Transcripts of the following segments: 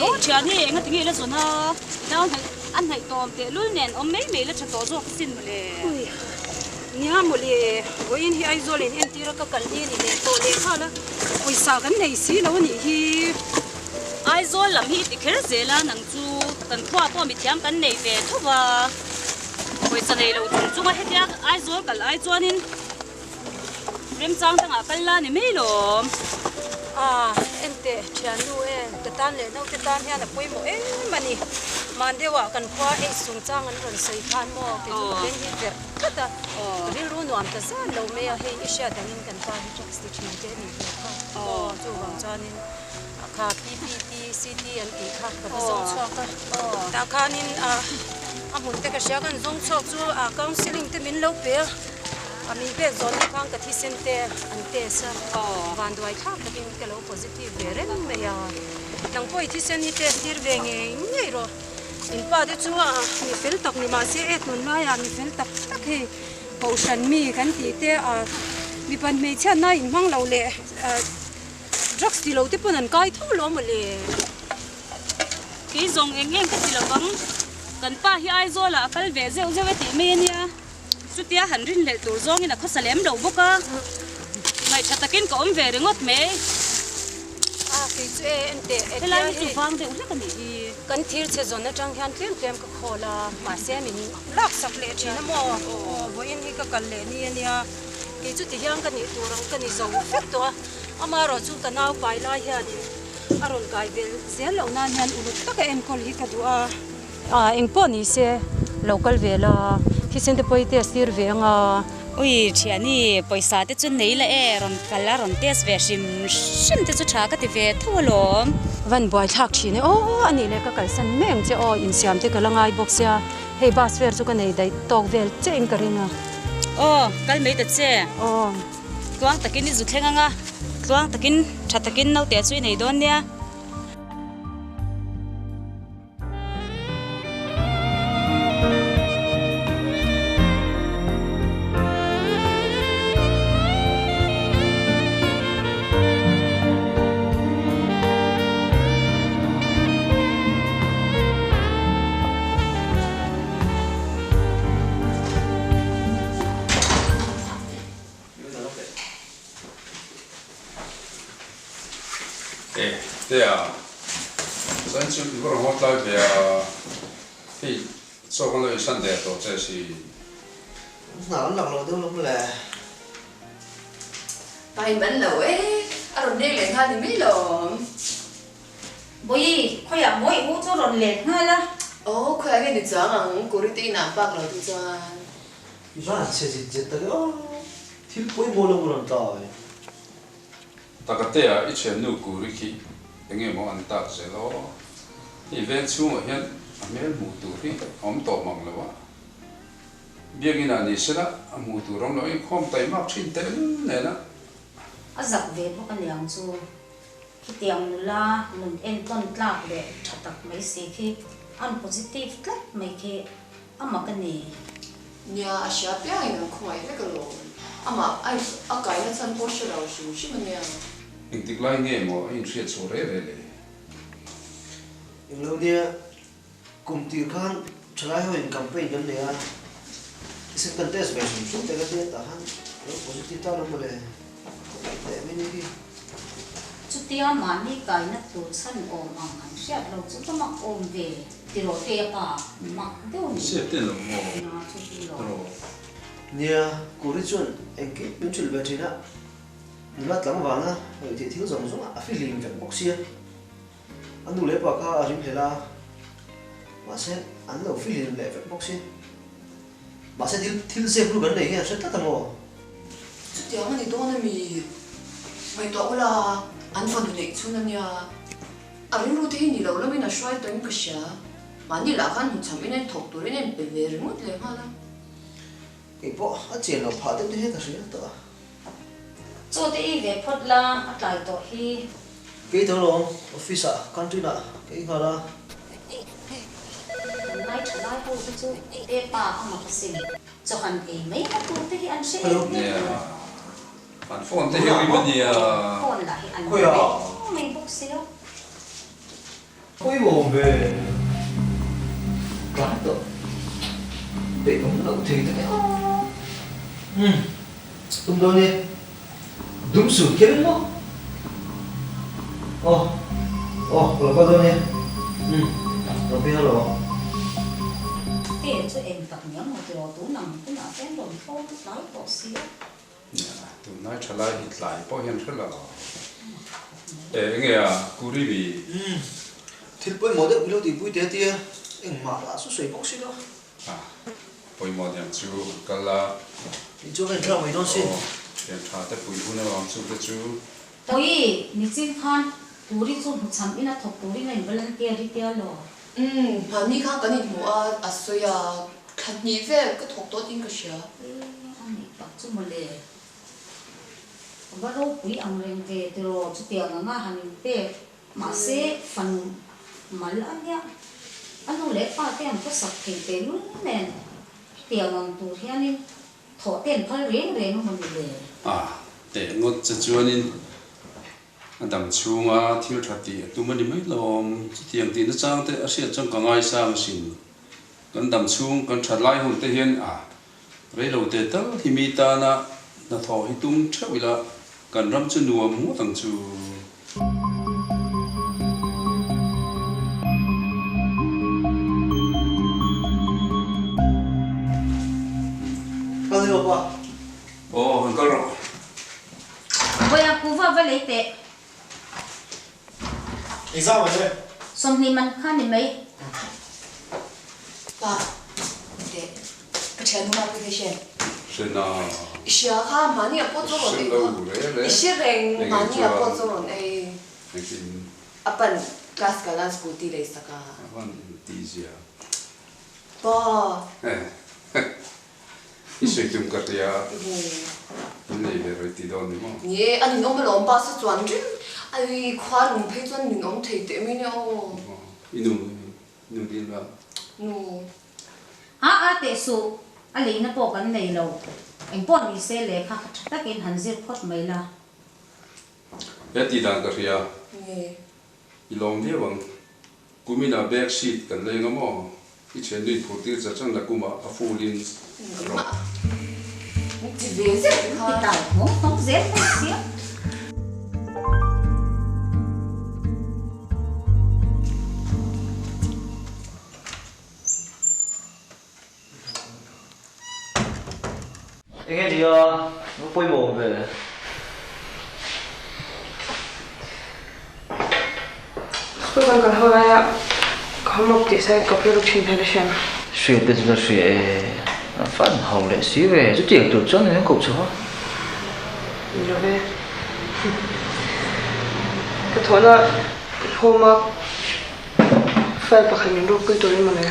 Aw thian hi enga tinge ila zawn a, i nau hnaih a hnaih tawm tehlul nen awm mai mai ila tha tawh zawk asin mawle. Ui nia mawle, vawiin hi Aizawl in entir a ka kal ni a ni leh tawh leh nghal a, pawisa kan nei si lo a nih hi. Aizawl lam hi i ti kher zel a, nang chu kan khua pawh mithiam kan nei ve tho va, pawisa nei lo chung chunga hetia Aizawl kal ai chuanin Remchang dangah kal la ni mai lawm. A, enteh thiannu e, ka tan leh naute tan hian a pawimawh em a ni. Hman deuhah kan khua ei chungchang an rawn sawi khan maw kei chu ka beng hi verh tlat a, ka rilru nuam ta zan lo mai a, hei i hriat angin kan pa hi drugs ti thin te a nih ve kha maw, chuvang chuanin kha PPT, CT an tih kha ka va zawng chhuak a, tah khanin a hmun te ka hria kan zawng chhuak chu counselling te min lo pe a. A min pek zawn hi khan ka thisen te an test a, vanduai thlak takin ka lo positive ve reng mai a. Nang pawh i thisen hi test tir ve ngei ngei rawh. In pa te chu a mi fel tak ni mahse e tunlaiah mi fel tak tak hei kohhran mi kan tih te a mipa hmeichhiatna inhmang lo leh drugs ti lo te pawn an kai tho lo mawle. Kei zawng eng eng ka ti lovang, kan pa hi Aizawlah a kal ve zeuh zeuh e tih mai a nia. Chutia han rinhlelh tur zawngin a khawsa lem lo bawk a, ngaihṭha takin ka awm ve ringawt mai. A, kei chu e, en teh, e Helai hi chu vang deuh hlek a nih hi. Kan thir chhe zawn aṭang hian tlem tlem ka khawl a, mahse min laksak leh ṭhin a maw? Aw, vawiin hi ka kal leh ni a nia, kei chu tihian ka nih tur ang ka ni zo vek tawh a, amaherawh chu ka nau pai lai hianin a rawn kai vel zel loh nan hian uluk taka enkawl hi ka duh a. A, engpawh ni se, lo kal ve la, thisen te pawh i test tir ve ang a. Ui, thiani, pawisa te chu nei la e, rawn kal a, rawn test ve hrim hrim te chu tha ka ti ve tho alawm. Van buai thlak thin e, aw a nih leh ka kalsan mai ang che aw, insiam te ka la ngai bawk sia, hei bus fare chu ka nei daih tawk vel che in ka ring a. Aw, kal mai ta che. Aw. Tluang takin i zu thleng ang a, tluang takin tha takin naute chu i nei dawn nia. E, Tea, chuan chu i va rawn haw tlai ve a, hei chaw kan lo insan der tawh che si. Hna an lak lo deuh lo maw le? Pai man lo e, a rawn leng leh nghal ni mai lawm. Bawi, khawiah maw i u chu rawn let nghal a? Aw, khawiah nge ni chuang ang, Kuri te inah bak lo te chuan. I van chhe zit zet tak e aw, thil pawimawh lo rawn tlai. Takatea i thiannu Kuri khi enge maw an tak zel aw? Hei veng chhungah hian a hmel hmuh tur hi a awm tawh mang lo a, biakin ah ni sela a hmuh tur awm lo inkhawm taimak thin tehlul nen a. A zak ve bawk aniang chu. Khitiang nula nun entawn tlak leh tha tak mai si khi an positive tlat mai khi a mak a ni. Nia, a hria piangin an khawngaih vek alawm. Amah a a kaina chhan pawh hre lo hrim hrim a nia. Engtik lai nge maw a inhriat chhuah reh reh le? Englo nia, kum tir khan thalai ho in campaign kan nei a, thisen kan test ve hrim hrim te ka tia tah khan a lo positive ta lo mawle, khawngaih teh mai ni hi. Chutia mahni kaina tur chhan awm ang an hriat lo chu ka mak awm ve. Tiraw te a pa mak deuh ni. Sep te lo maw? Nia chu ti lo. Tiraw. Nia, Kuri chuan engkim min hrilh ve thin a, nula tlangvala hawi theih thil zawng zawng a fihlim vek bawk sia. A nu leh pa kha a ring hlel a, mahse an lo fihlim leh vek bawk sia. Mahse thil thil zep ru kan nei hian hre tlat a maw? Chutiang a ni dawn a mi? Ngaihtuah ula, an fanu neih chhun a nia. A rilru te hi ni lo lamin a hruai tawhin ka hria. Mahni lah khan hmuchham in a inthawk turin a inpe ve ringawt leh nghal a. Kei pawh a chen lo phah deuh te hian ka hria tawh a. Chaw te ei ve phawt la, a tlai tawh hi. Kei tho lawm, office ah canteen ah ka ei nghal a. Tunlai thalai ho te chu pepa a mak asin. Chaw han ei mai na tur te hi an hre em em lo. An phone te hi rim a nia. Phone lah hi an reng mai bawk sia. Pawimawh ve tlai tawh peih awm loh thei ta nia. Umm tum dawn e dum sur kher maw? Aw aw ka lo kal dawn e umm lo phei hauh lo ang. Te chu eng tak nia maw tiraw tun ang hunah te an rawn thlawm tlai tawh sia. Tunlai tha lai hi tlai pawh hian hre lo. E enge a kuri mi? Umm thil pawimawh deuh milo tihpui te tia engmah lah chu sawi bawk si lo. A pawimawh niang chu an kal a. Tih chu ka inthlak mai dawn sin. Aw thian tha te pui hun avang chu te chu. Awi nichin khan Kuri chu hmuchham ina thawk turin a in volunteer i tia law? Umm mahni khan kan inhmu a, a sawi a, thla hnih vel ka thawk tawh tiin ka hria. E a nih tak chu mawle. Ka va ropui ang reng ve tiraw chutiang anga han in pek mahse fanu mal a nia. A nu leh pa te an khawsak thei teh lul nen hetiang ang tur hianin thawh te an phal reng reng a mawni le. A teh ngawt che chuanin A dam chhunga thil tha tih a tum a ni mai lawm. Chutiang tih nachang te a hriat chuan ka ngaisang asin. Kan dam chhung kan that lai hun te hian a reilo te tal hi mi tana hnathawh hi tum theuh ila kan ram chu nuam ngawt ang chu. Kal ni rawh pa. Aw han kal rawh. Vawiah kuva va lei teh. Exam an e. 20 man kha ni mai. Pa, teh, ka thian hma pui te hriat. Hre na. I hria kha, mahni ah pawh chaw rawn ei kha. I hre reng, mahni ah pawh chaw rawn ei. Engtin? A pan class kalna scooty lei sak a. A van inti zia. Pa. I sawi tum ka hria, in nei ve rawih tih dawn ni maw? Ni e, a ninawm alawm pa sa chuan rim a i khua lung phei chuan ninawm thei teh mai nia aw. I nu, i nu dil la. Nu. A a teh suh, a leina pawh kan nei lo. Engpawh ni se lehkha kha tha takin han zir phawt mai la. He tih dan ka hria. Ni. I lawm viau ang. Kumina bag sheet kan leng a maw? I thian nui phur tir cha chan la kumah a full in rawh. Ti ve zet kha. Ti tai nghawng nghawng zel mai sia. Enge nia, va pawimawh awm ve. School kan kal ho laia ka homework tih sai copy ruk thin hian a hriat. Hriat te chu la hria e, a fan ho leh si ve, chutiang tur chuan min koh chho a. Ni lo ve. Ka thawhna homework File pakhat min ruk pui turin mawle.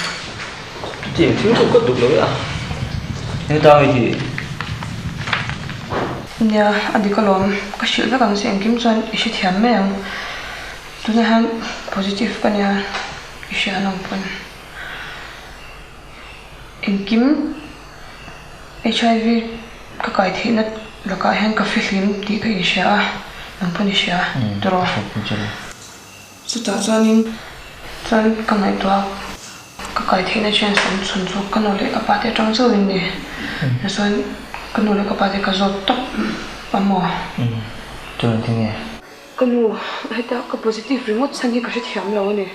Chutiang thil chu ka duh lo e a. Heng tang hi hi. Nia, a dik alawm. Ka hrilh vek ang che engkim chuan i hrethiam mai ang. Tunah hian positive ka nia i hria an awm pawn. Engkim HIV ka kai theihna lakah hian ka fihlim tih ka inhria a, nang pawn i hria tawh. Chutah chuanin chuan ka ngaihtuah ka kai theihna chance awm chhun chu ka nu leh ka pa te atang chauhin ni. Chuan ka nu leh ka pa te ka zawt tawp a maw? Chuan tinge? Ka nu, heta ka positive ringawt chhan hi ka hrethiam lo a ni.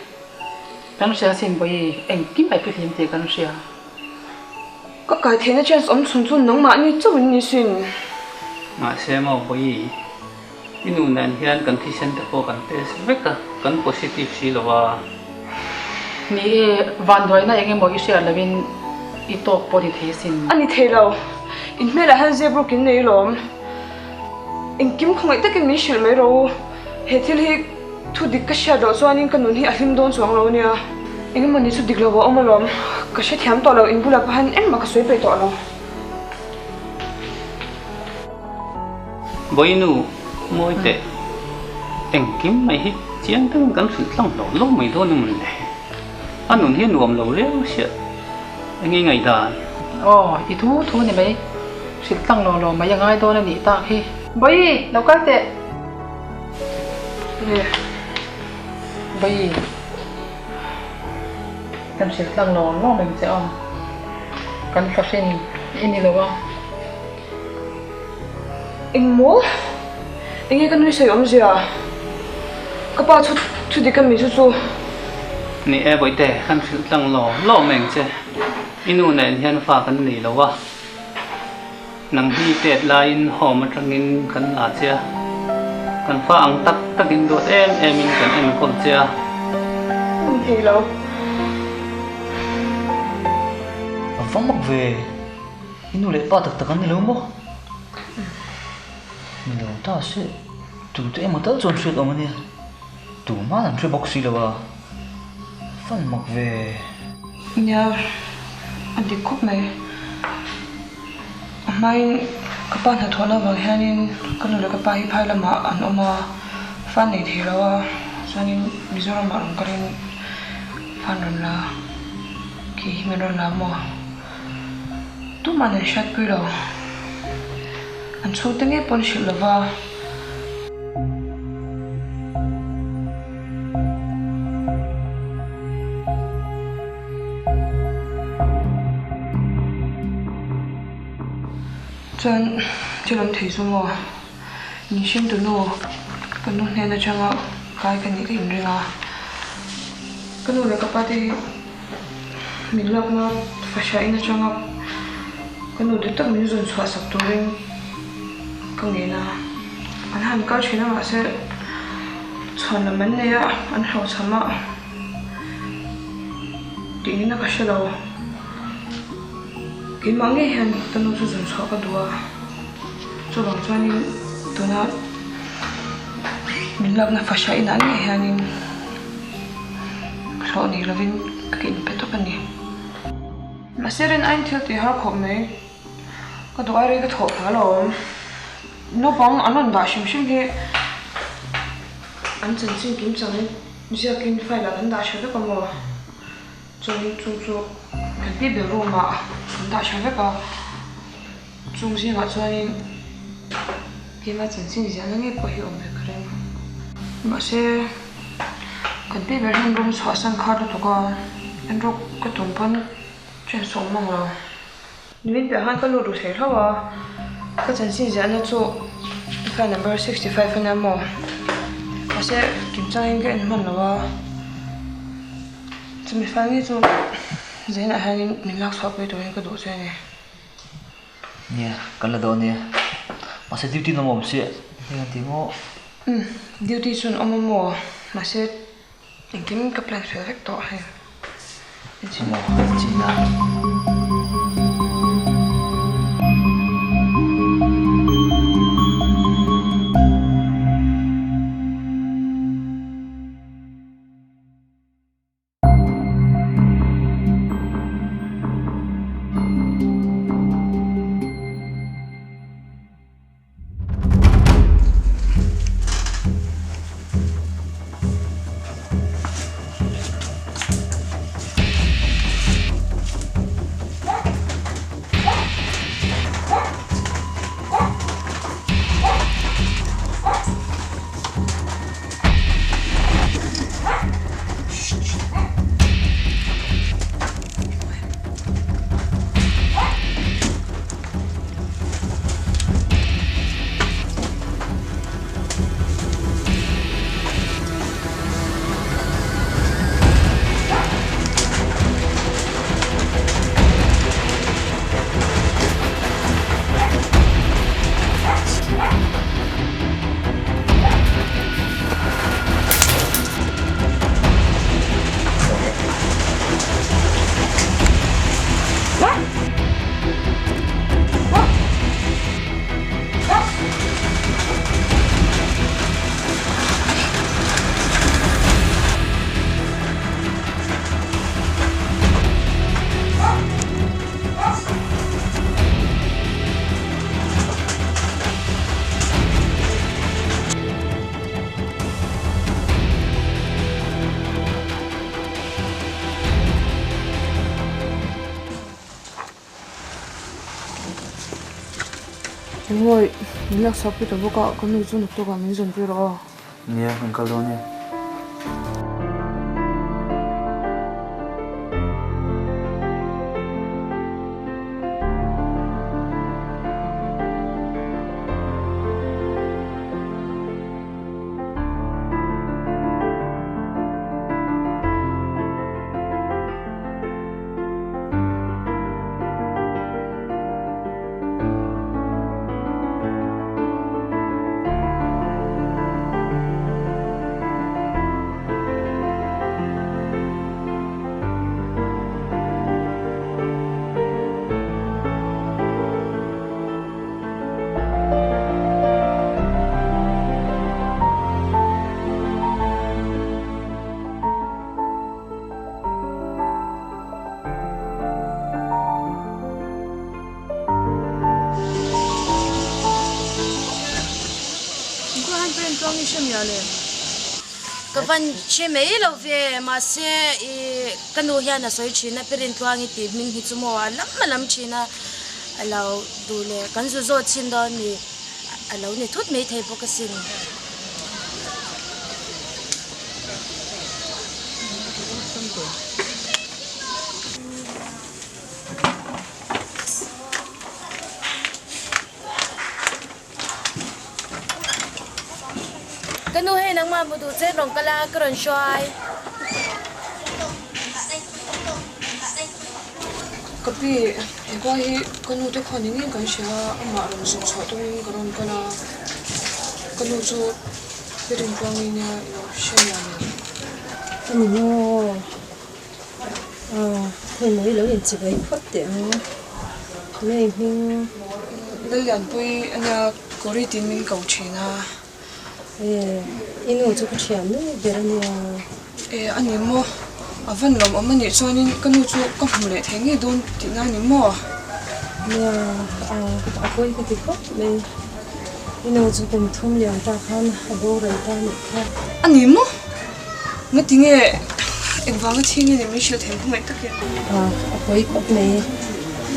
Kan hria sin bawi engkim ai fihlim tih kan hria. Ka kai theihna chance awm chhun chu nangmahni chauhin ni sin. Mahse maw bawi I nu nen hian kan thisen te pawh kan test vek a, kan positive si lo a. Ni e, vanduaina eng emaw i hriat loin i tawk pawh ni thei asin. A ni thei lo, in hmelah hian zep ruk in nei lawm. Engkim khawngaih takin min hrilh mai rawh u. He thil hi thu dik ka hriat loh chuanin ka nun hi a hlim dawn chuang lo ania. Eng emaw ni chu dik lo a awm alawm, ka hrethiam tawh lo, in bulah pawh hian engmah ka sawi peih tawh lo. Bawinu mawi teh engkim mai hi chiang takin kan hrilh tlang hlawh lo mai dawn emaw ni le? A nun hi a nuam lo riau sia, eng i ngaihdan? Aw, i thu thu ni mai, hrilh tlang lo lo mai a ngai dawn a nih tak hi. Bawi, lo kal teh. Nge? Bawi. Kan hrilh tlang lo lawm em che aw. Kan fahrin i ni lo a. Engmaw? Enge ka nui sawi awmzia? Ka pa chu thu dik a mi chu chu. Ni e Bawihte, kan hrilh tlang lo lawm eng che. I nu nen hian fa kan nei lo a. Nang hi tet laiin home atangin kan la che a, kan fa ang tak takin duat em em in kan enkawl che a. Ni thei lo. A va mak ve, i nu leh pa tak tak an ni lo maw? Ni lo ta se, tute emaw tal chuan hriat awm a nia, tuman an hre bawk si lo a, fan mak ve. Nia, a dik khawp mai. A hmain ka pa hnathawhna avang hianin ka nu leh ka pa hi phai lamah an awm a, fa nei thei lo a, chuanin Mizoramah rawn kalin fa an rawn la a, khi hi min rawn la maw? Tumah an hriatpui lo, an chhungte ngei pawh an hrilh lo va. Chuan thil awm thei chu maw min hringtu nu ka nu hnen atanga kai ka nih ka inring a, ka nu leh ka pa te hi min lakna fahriah in atanga ka nu dik tak min zawn chhuah sak turin ka ngen a, an han kal thin a mahse chhuan lam an nei a an hlauhchham a. Tihna ka hre lo. Keimah ngei hian ka nu chu zawn chhuah ka duh a, chuvang chuanin tuna min lakna fahriah inah ngei hianin hlawh nei lovin ka inpe tawp a ni. Mahse rin aiin thil tih har khawp mai, ka duh ai rei ka thawh phah alawm. Naupang an rawn dah hrim hrim hi an chanchin kim chang Ziakin file ah kan dah tha vek a maw? Chuanin chung chu kan pi ber room ah kan dah tha vek a, chung zingah chuanin keimah chanchin ziahna ngei pawh hi a awm ve ka ring. Mahse kan pi ber hian room chhuahsan kha lutuk a, en rawk ka tum pawn chance a awm ang lo. Nimin piah khan ka lut ru thei hlauh a, ka chanchin ziahna chu file number 65 a nia maw? Mahse kimchangin ka en hman lo a, chumi file ngei chu zainah hianin min lak chhuah pui turin ka duh che a ni. Nia, kan la dawn nia. Mahse duty an awm awm sia, heng an ti maw? Umm, duty chu an awm a maw? Mahse. Engkim ka plan fel vek tawh hei. Maw chin a. Engmawih, min lakchhuah pui ta bawk a, ka nu chu naktuk ah min zawn pui rawh aw. Nia, kan kal dawn e. van hre mai lo ve, mahse i ka nu hian a sawi thin a, Pirintluangi tih hming hi chu maw a lam a lam thin a, a lo duh leh kan zu zawt chhin dawn ni, a lo ni thut mai thei bawk asin. Ka nu hei nangmah hmu duh che rawn kal a, ka rawn hruai. Ka pi, hepa hi ka nu te khuan eng eng kan hria a, amah rawn zuk chhuah tumin ka rawn kal a, ka nu chu i rinpuang i nia i lo hre miah lo. A ni maw? Hei mai lo inchibai phawt teh ang. Mei hming. Lallianpui ania Kawri tiin min ko thin a. E, i nu chu ka thian nu ber ania. E, a ni maw? A van lawmawm a nih chuanin ka nu chu ka hmu leh thei ngei dawn tihna a ni maw? Nia, a pawi ka ti khawp mai. I nu chu kum thum lian ta khan a boral ta nih kha. A ni maw? Ngati nge engvanga thi nge ni min hrilh thei khawngaih takin. A pawi khawp mai.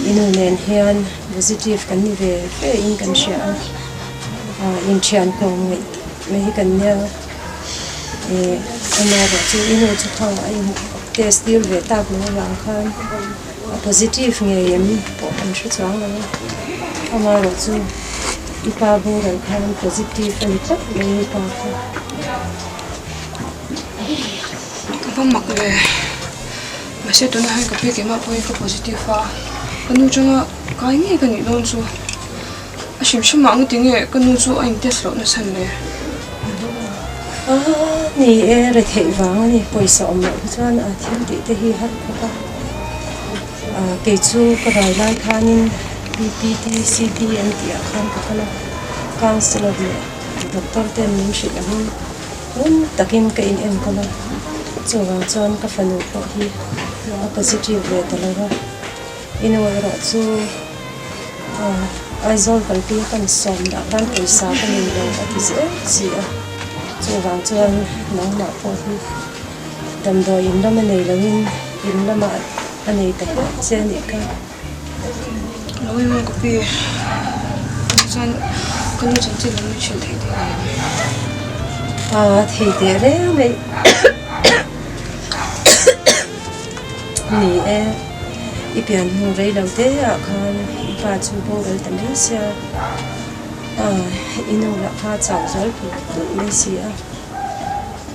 I nu nen hian positive kan ni ve ve in kan hria a. Inthian kawm ngaih tak mai hi kan nia. Amaherawh chu i nu chu kha a in test tir ve tak lo avang khan a positive ngei em pawh kan hre chuang lo a. Amaherawh chu i pa boral khan positive a ni tlat mai i pa kha. Ka va mak ve. Mahse tunah hian ka pi keimah pawhin ka positive a, ka nu chunga kai ngei ka nih dawn chu. A hrim hrim ah ngati nge ka nu chu a in test loh nasa le? A ni e, retheih vang a ni. Pawisa awm loh hi chuan a thil tih te hi har khawp a. Kei chu ka rai lai khanin PPTCD an tih ah khan ka kal a, counsellor leh doctor ten min hrilh angin ngun takin ka in enkawl a, chuvang chuan ka fanu pawh hi a positive ve ta lo va, i nu erawh chu Aizawl kalpui kan sawm dah khan pawisa ka nei lo a ti zel si a, chuvang chuan nangmah pawh hi damdawi in lama nei loin in lamah a nei ta hlauh che a nih kha. Lo in maw ka pi? Chuan ka nu chanchin lam min hrilh theih teh ngei em? Aa thei teh reng mai ni e, i pian hnu rei lo te ah khan i pa chu boral ta mai sia, aa i nu lah kha chau zual tulh tulh mai si a,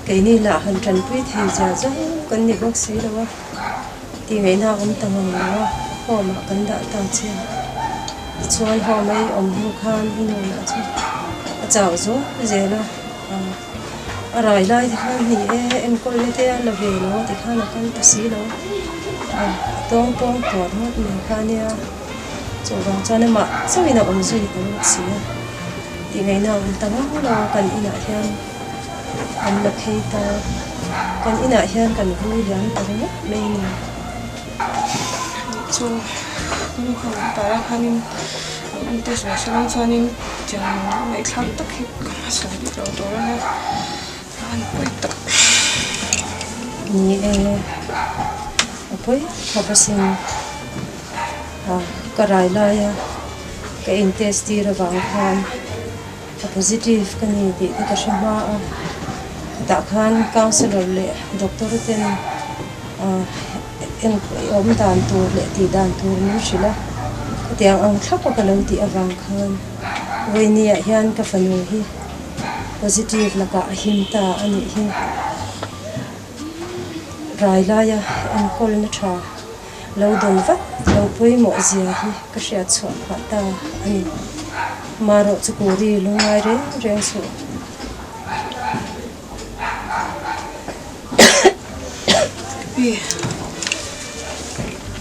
keini lah han tanpui thei zia zawng kan ni bawk si lo a. Tih ngaihna a awm ta ngang lo a, home ah kan dah ta che. Tichuan home a i awm hnu khan i nu lah chu a chau zual zel a, a rai lai te khan ni e enkawl na te a la ve lo a tikhan a kal ta si lo a, a tawng pawng tuar ngawt mai kha ania, chuvang chuan amah chauhin a awm zui ta ngawt si a, tih ngaihna a awm ta ngang lo a kan inah hian. An la phei ta. Kan inah hian kan vui liam ta ringawt mai a ni. Chu ka nu kha rawn tar a khanin an test ve sawn chuanin tiang ngaihthlak tak hi ka hmasa bik lo tur a nia an pawi tak. Ni e, a pawi khawp asin. Ka rai laia ka in test tir avang khan. A positive ka ni tih te ka hre hma a, tah khan counsellor leh doctor ten en awm dan tur leh tih dan tur min hrilh a, khatiang ang thlap a ka lo tih avang khan vawinia ah hian ka fanu hi positive lakah a him ta a nih hi. Rai laia enkawlna tha Lo dawn vat lo pawimawh zia hi ka hriat chhuah phah ta a ni. Marawh chu Kuri lungngai reng reng suh. Pi,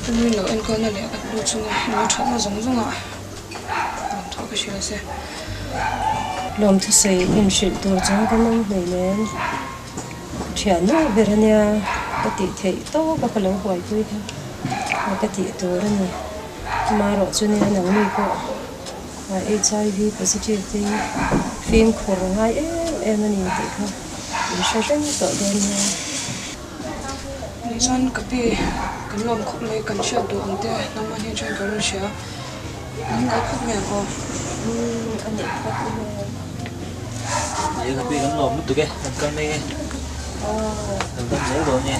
ka nu in lo enkawlna leh ka nu chunga lo thatna zawng zawngah lawmthu ka hrilh se. Lawmthusawi inhrilh tur chuan ka nawm hleinem. Thiannu ber a nia ka tih theih tawp a ka lo buaipui kha a ka tih tur a ni. Amaherawh chu nia nangni pawh HIV positive te hi fimkhur a ngai em em a ni tih kha In hre reng tawh dawn nia. Nih chuan ka pi kan lawm khawp mai, kan hriat duh ang te nangmah hnen chuan ka rawn hria. An kal phawt mai ang aw. Umm a nih phawt i maw. Nia ka pi kan lawm lutuk e, kan kal mek e. Kan dam zel dawn nia.